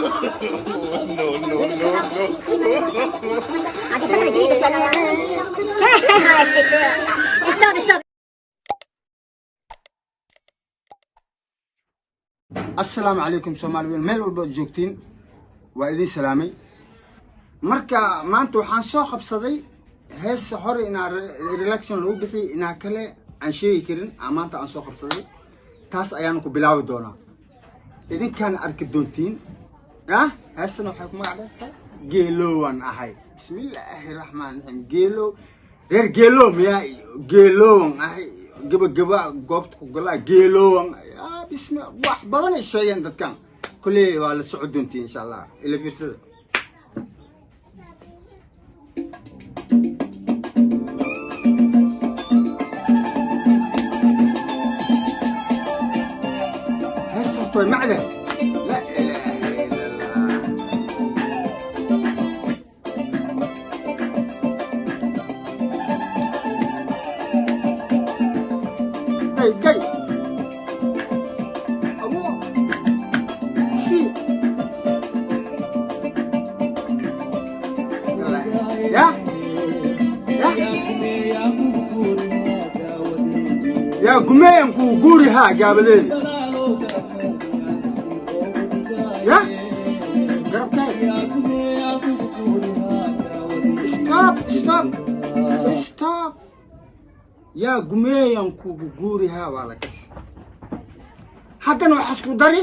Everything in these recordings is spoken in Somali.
No, no, no, no. Stop, stop. Assalaamu calaykum, Soomaali weyn meel walba ad joogtiin, waa idin salaamay. Marka maanta waxaan soo qabsaday heesa hore inaa reaction lagu bixiyay, inaa kale aan sheegi karin. Aa maanta aan soo qabsaday, taas ayaan ku bilaabi doonaa, idinkaana arki doontiin. Ah, heestana waxay ku magac dheertahay Geelowan ahay. Bismillaahi raxmaan raxiim. Geelo, reer Geelo miyaa? Geelowan ahay, gabagaba goobta ku galaa Geelowan. Bismi, wax badan ay sheegeen dadkan. Kolley waa la socon doontiin, insha Allah. Ila fiirsada. Heesta horta way macda. Laa ilaaha illa Allah. Gay gay abo si ya ya yaa gumeeyan kuu guuri haa gaabadeedi ya garabkee. Stop, stop, stop. Yaa gumeeyan kugu guuri haa, waa la kasi. Haddana waxaas ku dari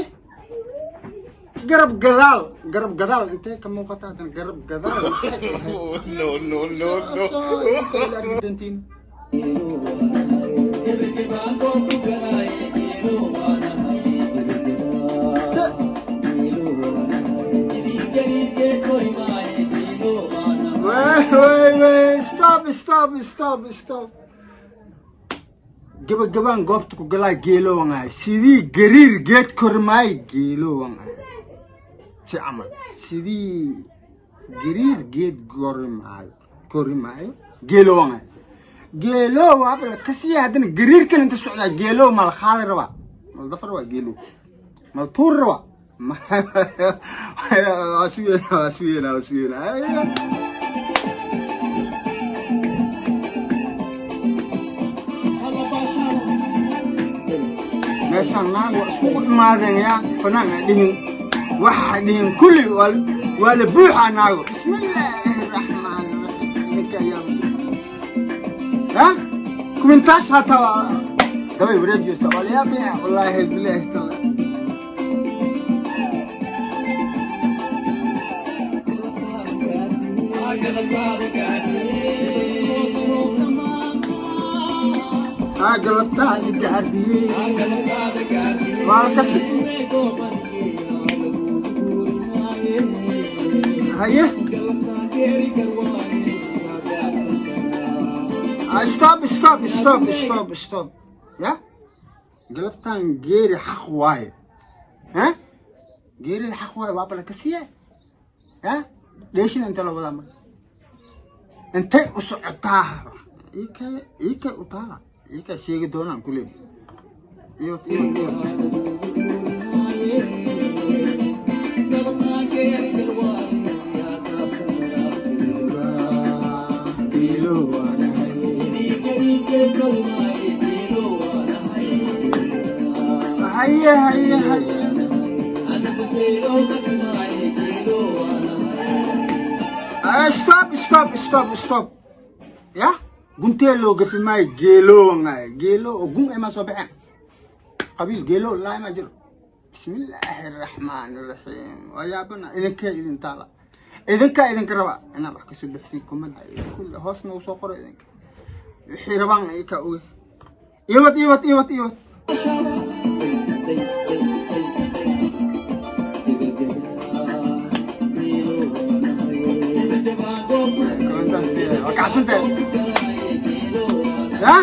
garab gadaal, garab gadaal intee ka muuqata? Haddana garab gadaal maxay ahayd? No, no, no, no. Doontiin. Wait, wait, wait. Stop, stop, stop, stop. Gabagabaan goobta ku galaa geelowan ahay, sidii gariir geed kormaay geelowan ahay, si camal sidii gariir geed korimaayo korimaayo geelowan ahay. Geelow waaba la kasiya, haddana gariir kale inta socdaa. Geelow ma la qaadi rabaa? Ma la dafa rabaa? Geelow ma la tuuri rabaa? Waa sugeyna, waa sugeyna, waa sugeyna. Meeshaan naag waa iskugu imaadeen. Yaa fanaan ha dhihin, waxa dhihin, kulli waa la buuxaa naago. Bismillaahi raxmaan raxiim. Idinka ayaa ha kuwintaas hataa waa dabay wareejiyeysa. Waa la yaabaya, wallaahi bilaahi taala. Aa galabtaadi gaardiyey, waa la kasi. Haye. Ah, stop, stop, stop, stop, stop. Ya galabtaan geeri xaq waaye. Ha, geerida xaq waaye, waaba la kasiye. Ha, dheeshina inta la wadaa marka, intay u socotaa? Ikay ikay u taala, ikay sheegi doonaan kuley. Iyo iyo iyo Geelo waanahay. Haye, haye, haye. Ah, stop, stop, stop, stop. Ya guntee loo gafi maayo geelo wangaay. Geelo oo gun ay ma soo baxeen, qabiil geelo laa ma jiro. Bismillaahi raxmaani raxiim. Waa yaabana. Idinka idin taala, idinkaa idinka raba inaad wax kasoo bixisin comment kulli hoosna uu soo qoro. Idinka wixii rabaan ikaa oge. Iwad, iwad, iwad, iwad. Waa kacsantahay ya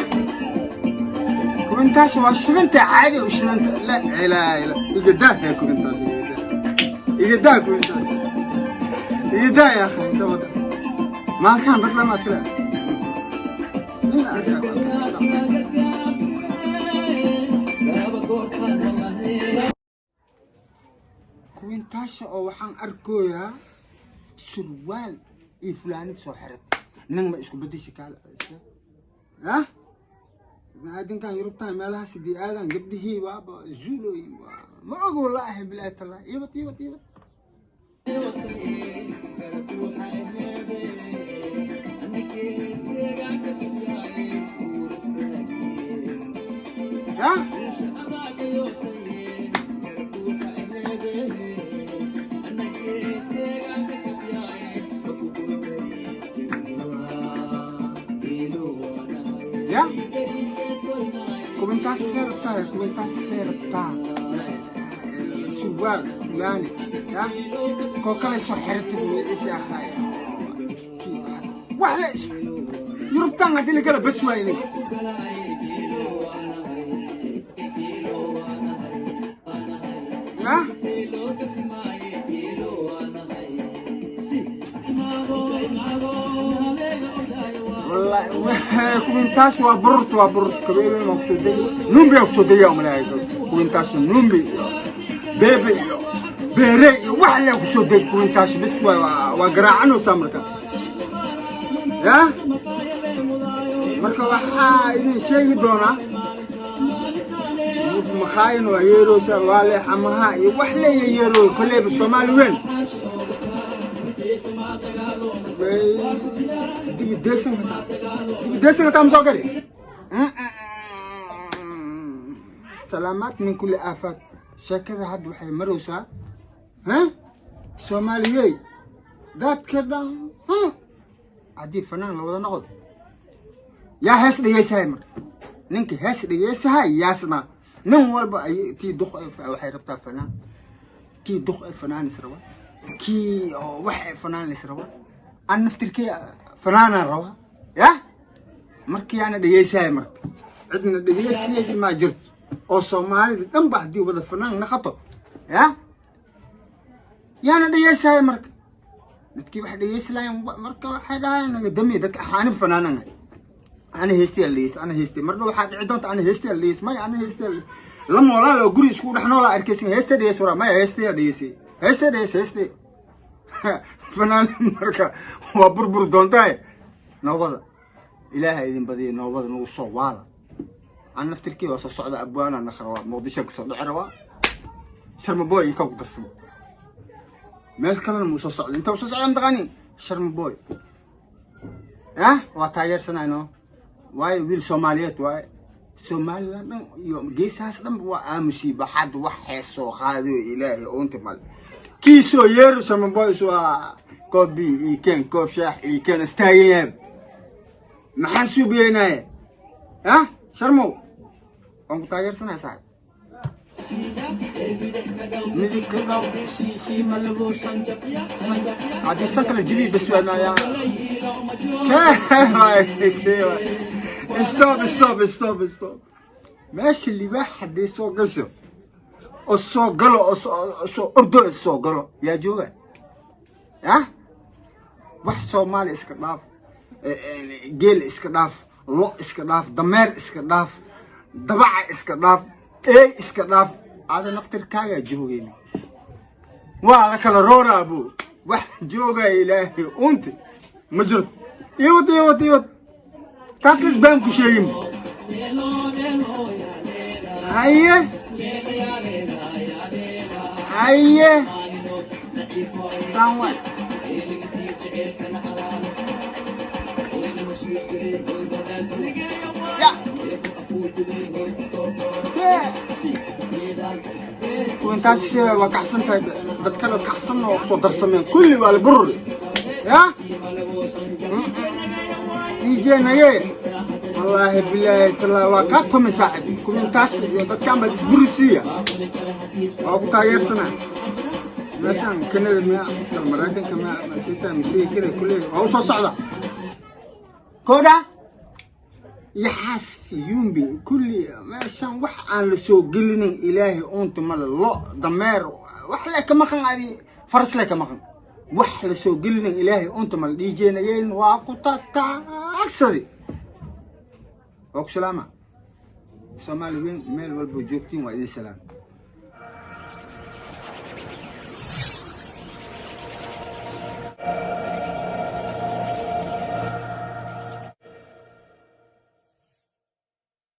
kuwintaas, waa shidanta, caadi u shidanta. La ilaaha illa. Igadaa ya kuwintaas, igadaa, igadaa kuwintaas, igadaa ya akhi. Inta wada maalkaan dad lama iskale nin arkaa maalkaan iskale. Kuwintaas. Kuwintaasha oo waxaan arkoyaa surwaal iyo fulaanid soo xirat, nin ma isku bedesha kaal ah. Ibniaadinkan Yurubtan meelahaas hadii aadan gabdhihii waaba zuulooyin, ma og wallaahi bilaahi tallah. Iibad iibad iibad. Ya ya, kuwintaas see rabtaa, kuwintaas see rabtaa, surwaal fulaani ya koo kale soo xiratay magaciisi akhaaya wax la is Yurubtaan haddii la gala bas waa idinka ya. Wallahi kuwintaas waa bururt, waa bururt. Kabeebe ma kusoo degi, numbi aa kusoo degi umaleeya. Kuwintaas numbi iyo beebe iyo beere iyo wax le kusoo degi kuwintaas bas waa garaacanaysaa marka ya. Marka waxaa idin sheegi doonaa makaayin waa yeeroosa, waa le xamaha iyo wax leeya yeerooy kolleyba Soomaali weyn dibi deesan hataa, dibi deesan hataa ma soo gali. Salaamaad min kulli aafaad. Sheekada hadda waxay maraysaa ha Soomaaliyey dadka dhan haddii fanaan la wada noqdo, yaa hees dhegeysahay? Marka ninka hees dhegeysahay yaasna nin walba ay tii duq waxay rabtaa fanaan, kii duq ay fanaan is rabaa, kii oo wax ay fanaan is rabaa, an naftirkii fanaanaan rabaa ya. Markiyaana dhegeysahay, marka cidna dhegeysaysa maa jirto oo Soomaalida dhan ba haddii wada fanaan naqato ya yaana dhegeysahay? Marka dadkii wax dhegeysi lahayn marka waxay dhahayan naga damiya dadka axaanib fanaanan ana heystay la dhegeys, ana heystay. Marna waxaa dhici doonta ana heystay la dhegeys, maya ana heystay lama walaal oo guri isku dhex noolaa arkaysin heystay dhegeys waraa, maya heystay dhegeysay, heystay dhegeys, heystay fanaan. Marka waa burbur doontahay noobada. Ilaaha idin badiya noobada nagu soo waala. An naftirkii waa soo socda, abwaana naqra waa Muqdisho kasoo dhici rabaa, Sharma Boy iyo ka ku darsamo. Meel kalena muu soo socda, inta soo socda mataqaani Sharma Boy ah waa taageersanayno, waayo wiil Soomaaliyeed waaye. Somaliland dhan iyo geesahaas dhanba waa aamusiiba xad wax heesoo qaadiyo Ilaahay oonta male kiisoo yeero. Sharma Boys waa koob bi iyo keen, koob shaax iyo keen istaagan yahay. Maxaan suubiyeynaaye ah? Sharmow waan ku taageersanaya saaxib. Midig ka dhaw sii malabo sanjab sanjab haddii sanka la jibiy bas waay maayaa. Kee waay? Stop stop stop stop. Meesha libaax haddii soo gasho oo soo galo oo soo ordo soo galo, yaa jooga yah? Wax Soomaali iska dhaaf, geel iska dhaaf, lo iska dhaaf, dameer iska dhaaf, dabaca iska dhaaf, eey iska dhaaf, aada naftirkaagaa joogayna waa la kala rooraa bu. Wax joogaya Ilaahay unti ma jirto. Iwad iwad iwad, taas lis baan ku sheegin. Haye haye, saan waay. Ya kuwintaas waa kacsan tahay, dad kale kacsan oo kusoo darsameen kulli waa la bururi ya. DJ naye, wallaahi bilaahi tallaahi waa kaa tumay saaxib. Kuwintaas iyo dadkan baad isburisiiya, waa ku taageersanaa. Meeshaan Kanada miya iskal Maraykanka miya sita masheegi kara kulley waa usoo socda koodha yaxaas yumbi kulli. Meeshaan wax aan la soo gelinin Ilaahay uunta male. Lo, dameer, wax le ka maqan, adi faras le ka maqan, wax la soo gelinin Ilaahay uunta male. Dhiijeenayeen waa ku tataagsaday, waa ku salaama. Soomaali weyn meel walba joogtiin waa idin salaam.